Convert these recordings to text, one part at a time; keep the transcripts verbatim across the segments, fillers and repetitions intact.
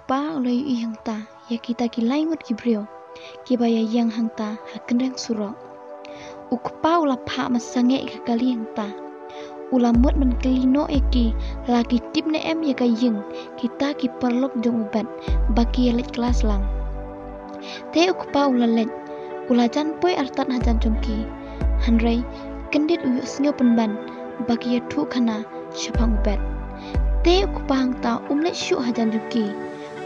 Kpa u la ïohi hangta ïa kita ki lai ngut ki briew kiba ïa ïeng hangta ha kynreng surok. U kpa u la phah ma sangeh ka kali hangta. U la mut ban kylli noh ïa ki la ki tip ne em ïa ka ïing kita ki paralok jong u Bet ba ki ïa leit klas lang. Te u kpa u la leit, u la jan poi artat hajan jong ki. Hynrei kyndit u ïohsngew pynban ba ki ïathuh khana shaphang u Bet. Te u kpa hangta um leit shuh hajan jong ki.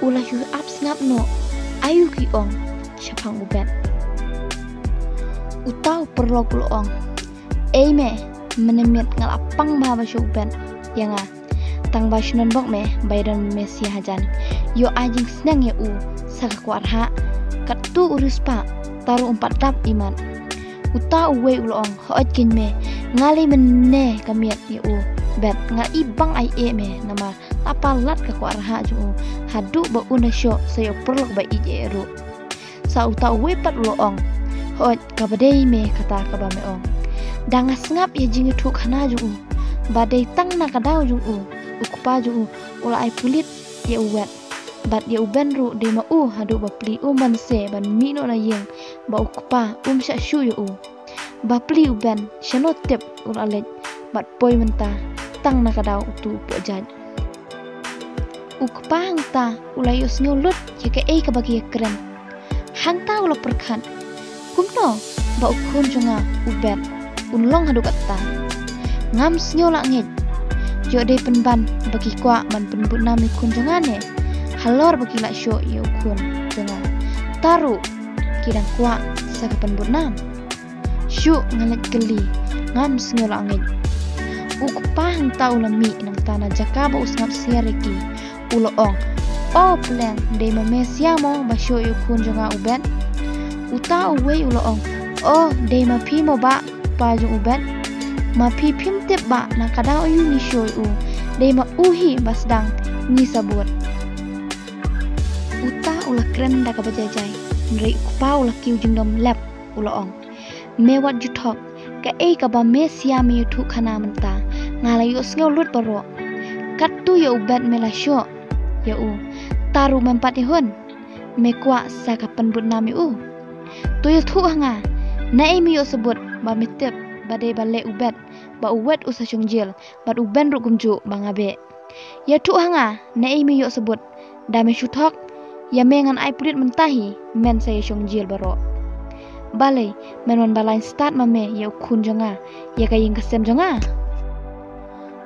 U la shu ap sngap noh aïu ki ong shaphang u Bet. Uta u paralok u la ong, "Ei me, mynne miet nga la pang bha ba shu u Bet ïa nga. Tang ba shu nongbok me ba ïa don me sia hajan. Ïoh ai jingsneng ïa u sa ka kwah rhah. Katto u riewspah, tang ruh um pat dap imat." Uta uwei u la ong, "Hooid keiñ me, nga lei mynne ka miet ïa u Bet, nga i bang ai eh me namar la palat ka kwah rhah jong u haduh ba un da shoh sa ïa u paralok ba ïeit eh ruh." Sa uta uwei pat u la ong, "Hooid, kaba dei me kata kaba me ong. Da nga sngap ïa jingïathuh khana jong u ba dei tang na ka daw jong u, u kpa jong u u la ai pulit ïa u Bet. Bad ïa u Ben ruh dei ma u haduh ba plie um ban se ban mih noh na ïing ba u kpa um shah shuh ïa u. Ba plie u Ben shano tip u la leit bad poi mynta tang na ka daw utu u pohjait." U kpa hangta u la ïohsngew lut ïa kaei kaba ki ïa kren. Hangta u la pyrkhat, "Kumno ba u khun jong nga u Bet un long haduh katta? Ngam sngew lah ngeit. Ïoh dei pynban ba ki kwah ban pynbud nam ïa u khun jong nga ne halor ba ki lah shoh ïa u khun jong nga? Tang ruh ki dang kwah sa ka pynbud nam. Shuh, nga leit kylli, ngam sngew lah ngeit." U kpa hangta u la mih nangta na jaka ba u sngap siar ïa ki. U la ong, "O pleng, dei ma me sia mo ba shoh ïa u khun jong nga u Bet?" Uta uwei u la ong, "O, dei ma phi mo bah, pa jong u Bet. Ma phi phim tip bah na ka daw aïu ngi shoh ïa u. Dei ma u hi ba sdang ngi sabut." Uta u la kren da kaba jai jai, hynrei u kpa u la kiew jingdom lep, u la ong, "Me wat ju thok, kaei kaba me sia me ïathuh khana mynta, nga la ïohsngew lut baroh. Katto ïa u Bet me la shoh ïa u, tang ruh mem pat ïa hun me kwah sa ka pynbud nam ïa u. To ïathuh ha nga, naei me ïoh sabut ba me tip ba dei ba leh u Bet ba u wet u sa shong jel, bad u Ben ruh kumjuh ba nga beh. Ïathuh ha nga, naei me ïoh sabut? Da me shu thok ïa me ngan ai pulit mynta hi, men sa ïa shong jel baroh. Balei men wan ba lain stad ma me ïa u khun jong nga, ïa ka ïing ka sem jong nga?"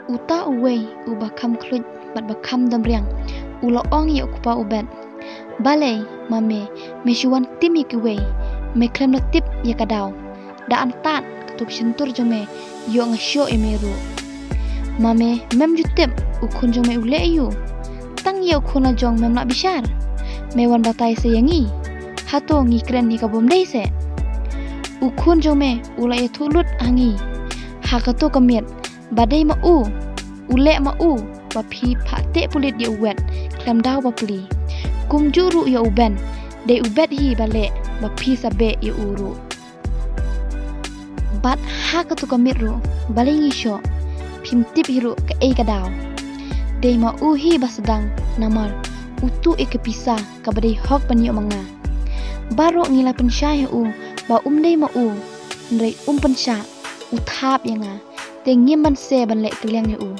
Uta uwei uba kham khluit bad ba kham dom riang u la ong ïa u kpa u Bet, "Balei ma me, me shu wan tim ïa kiwei, me khlem la tip ïa ka daw? Da antad katto ka shyntur jong me, ïoh nga shoh ïa me ruh. Ma me, mem ju tip u khun jong me u leh aïu? Tang ïa u khun la jong mem lah bishar, me wan batai sa ïa ngi. Hato ngi kren hi ka bym dei se? U khun jong me u la ïathuh lut ha ngi ha kato ka miet ba dei ma u, u leh ma u ba phi phah teh pulit ïa u wet khlem daw ba plie. Kumjuh ruh ïa u Ben, dei u Bet hi ba leh ba phi sa beh ïa u ruh. Bad ha kato ka miet ruh, balei ngi shoh, phim tip hi ruh kaei ka daw. Dei ma u hi ba sdang, namar u tuh ïa ka pisa kaba dei hok ban ïoh ma nga. Baroh ngi la pynshai ha u ba um dei ma u, hynrei um pynshah, u thap ïa nga, te ngim banse ban leh kylliang ïa u."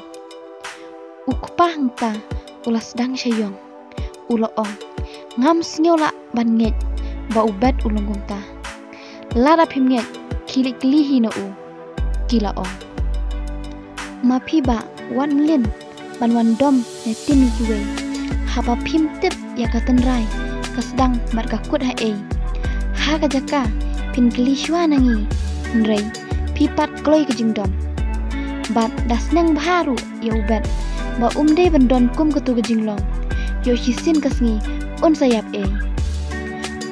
U kpa hangta u la sdang sha ïong, u la ong, "Ngam sngew lah ban ngeit ba u Bet u long kumta. Lada phim ngeit, khie leit kylli hi na u," ki la ong. "Ma phi bah, wat mlien ban wan dom ne tim ïa kiwei, haba phim tip ïa ka tynrai ka sdang bad ka kut haei. Ha ka jaka phin kylli shuwa na ngi, hynrei phi pat kloi ka jingdom. Bad da sneng bha ruh ïa u Bet ba um dei ban don kum kato ka jinglong. Ïoh shisien ka sngi un sa ïap ei."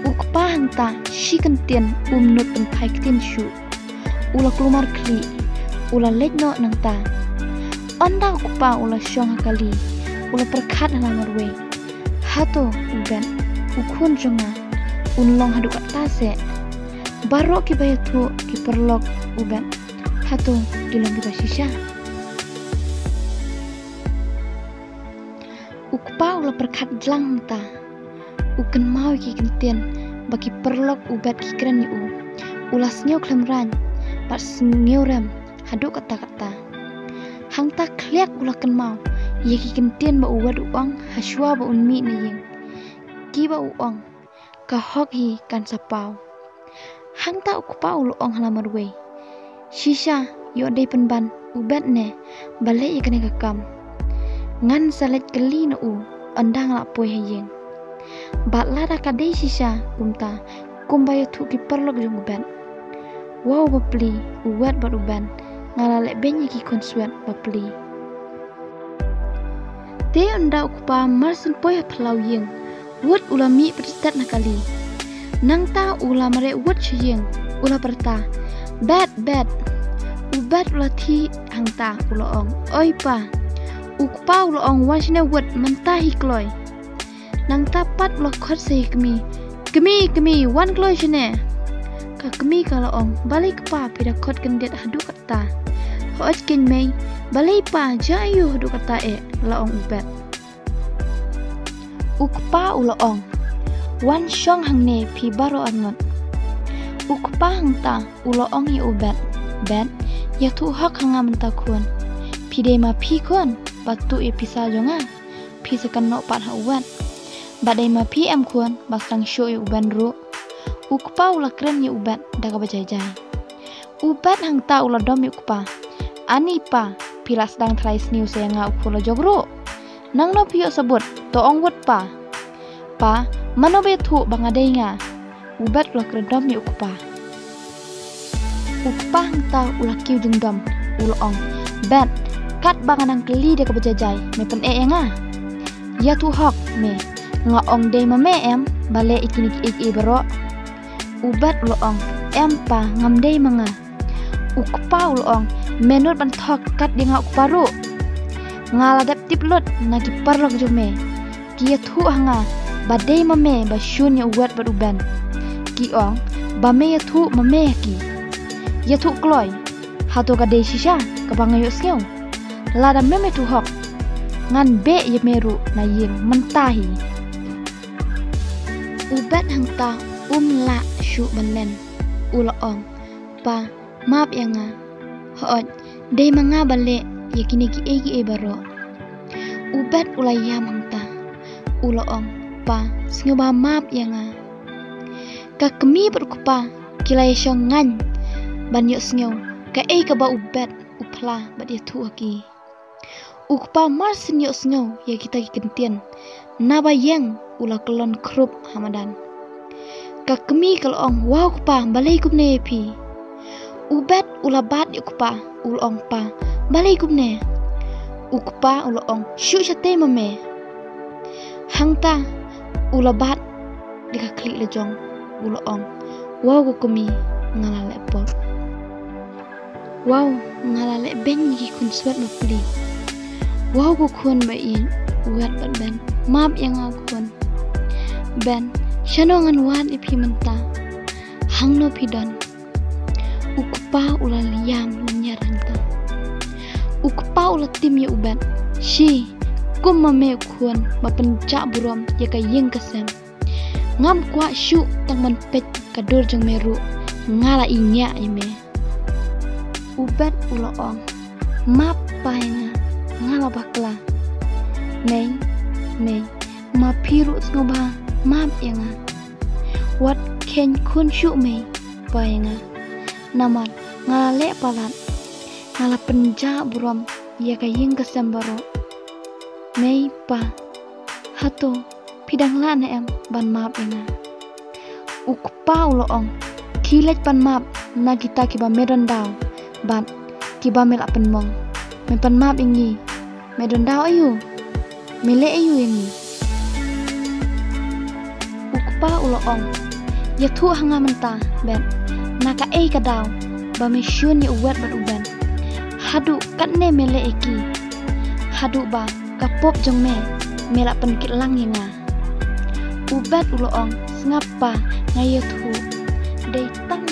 U kpa hangta shi kyntien um nud pynphai ktien shuh. U la kulmar khlieh, u la leit noh nangta. Ynda u kpa u la shong ha kali, u la pyrkhat ha la marwei, "Hato u Ben, u khun jong nga, un long haduh katta se? Baroh kiba ïathuh ki paralok u Ben, hato ki long kiba shisha?" U Kpa u la pyrkhat jlang hangta. U kynmaw ïa ki kyntien ba ki paralok u Bet ki kren ïa u. U la sngew khlem raiñ bad sngew rem haduh katta katta. Hangta khliak u la kynmaw ïa ki kyntien ba u Bet u ong hashwa ba un mih na ïing, kiba u ong, ka hok hi kan sa paw. Hangta u kpa u la ong ha la marwei, shisha ïoh dei pynban u Bet ne ba leh ïa kane ka kam? Ngan sa leit kylli na u ynda nga la poi ha ïing. Bad lada ka dei shisha kumta, kumba ïathuh ki paralok jong u Bet. Wow, bapli, u Bet bad u Ben, nga la leh beiñ ïa ki khun swet bapli. Te ynda u kpa mar syn poi ha phyllaw ïing, wut u la mih pyrtet na kali. Nangta u la mareh wut sha ïing, u la pyrta, Bet, Bet. U Bet u la thiah hangta, u la ong, oi pa. U kpa u la ong, wan shane wut, mynta hi kloi. Nangta pat u la khot sa ïa ka kmie, kmie, kmie, wan kloi shane. Ka kmie ka la ong, balei kpa, phi da khot kyndit haduh katta? Hooid keiñ mei, balei pa, jia aiu haduh katta eh? La ong u Bet. U kpa u la ong, wan shong hangne phi baroh arngut. U kpa hangta u la ong ïa u Bet, Bet, ïathuh hok ha nga mynta khun. Phi dei ma phi khun ba tuh ïa pisa jong nga? Phi sa kynnoh pat ha u Bet. Ba dei ma phi em khun ba sdang shuh ïa u Ben ruh? U kpa u la kren ïa u Bet da kaba jai jai. U Bet hangta u la dom ïa u kpa. Ani pa, phi la sdang trai sniew sa ïa nga u khun la jong ruh. Nangno phi ïoh sabut, to ong wut pa. Pa, mano ba ïathuh ba nga dei nga? U Bet u la kren dom ïa u kpa. U kpa hangta u la kiew jingdom, u la ong, Bet, katba nga nang kylli da kaba jai jai, me pyneh ïa nga? Ïathuh hok me, nga ong dei ma me em ba leh ïa kine kiei kiei baroh? U Bet u la ong, em pa, ngam dei ma nga. U kpa u la ong, me nud ban thok kat ïa nga u kpa ruh. Nga la dep tip lut na ki paralok jong me. Ki ïathuh ha nga ba dei ma me ba shun ïa u Bet bad u Ben. Ki ong ba me ïathuh ma me ha ki. Ïathuh kloi, hato ka dei shisha kaba nga ïohsngew? Lada mem ïathuh hok, ngan beh ïa me ruh na ïing mynta hi. U Bet hangta um lah shuh ban len. U la ong, pa, map ïa nga. Hooid, dei ma nga ba leh ïa kine kiei kiei baroh. U Bet u la ïam hangta. U la ong, pa, sngewbha map ïa nga. Ka kmie bad u kpa ki la ïashong ngaiñ ban ïohsngew kaei kaba u Bet u phla bad ïathuh ha ki. U kpa mar syn ïohsngew ïa kita ki kyntien, naba ïeng u la kyllon khrup ha madan. Ka kmie ka la ong, wow kpa, balei kumne ïa phi? U Bet u la bat ïa u kpa, u la ong, pa, balei kumne? U kpa u la ong, shu shatei ma me. Hangta u la bat da ka khlieh la jong, u la ong, wow ko kmie, nga la leh pop. Wow, nga la leh beiñ ïa ki khun swet bapli. Wow ko khun ba ïeit, u Bet bad Ben, map ïa nga ko khun. Ben, shano ngan wad ïa phi mynta? Hangno phi don? U kpa u la ïam lynñiar hangta. U kpa u la tim ïa u Bet. Shi, kum ma me u khun ba pynjah burom ïa ka ïing ka sem. Ngam kwah shuh tang ban peit ka dur jong me ruh, nga la ïngiah ïa me. U Bet u la ong, map pa ïa nga, nga la bakla. Mei, mei, ma phi ruh sngewbha map ïa nga. Wat kheiñ khun shuh mei pa ïa nga. Namar nga la leh palat, nga la pynjah burom ïa ka ïing ka sem baroh. Mei pa, hato phi dang lah ne em ban map ïa nga? U kpa u la ong, khie leit pan map na kita kiba me don daw bad kiba me la pynmong. Me pan map ïa ngi, me don daw aïu? Me leh aïu ïa ngi? U kpa u la ong, ïathuh ha nga mynta, Bet, na kaei ka daw ba me shun ïa u Bet bad u Ben? Haduh katne me leh ïa ki? Haduh ba ka pop jong me, me la pynkit lang ïa nga. U Bet u la ong, sngap pa, nga ïathuh. Dei tang